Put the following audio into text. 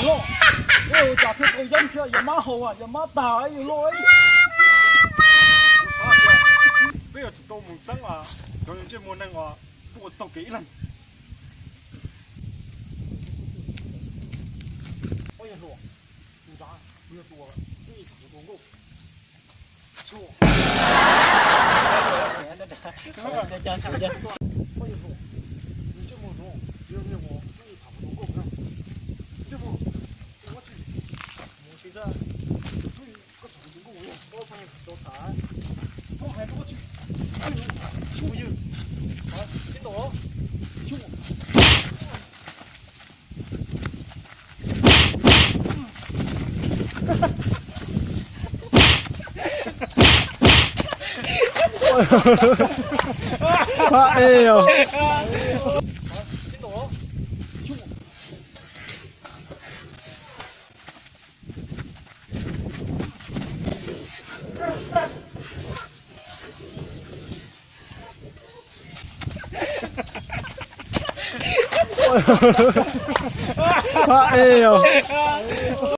Loj, ua cas thiaj tau yeeb thiab, yog mab haus, yog mab tag yus loj. Kuv xav tias peb yuav tsum tau mus txeeb os, cov ntsej muag neeg os, tuaj ua taug kev ib leeg. Ua yog hluas, tus nrad, kuv yog tus uas twb tham hluas nkauj. Pab es os.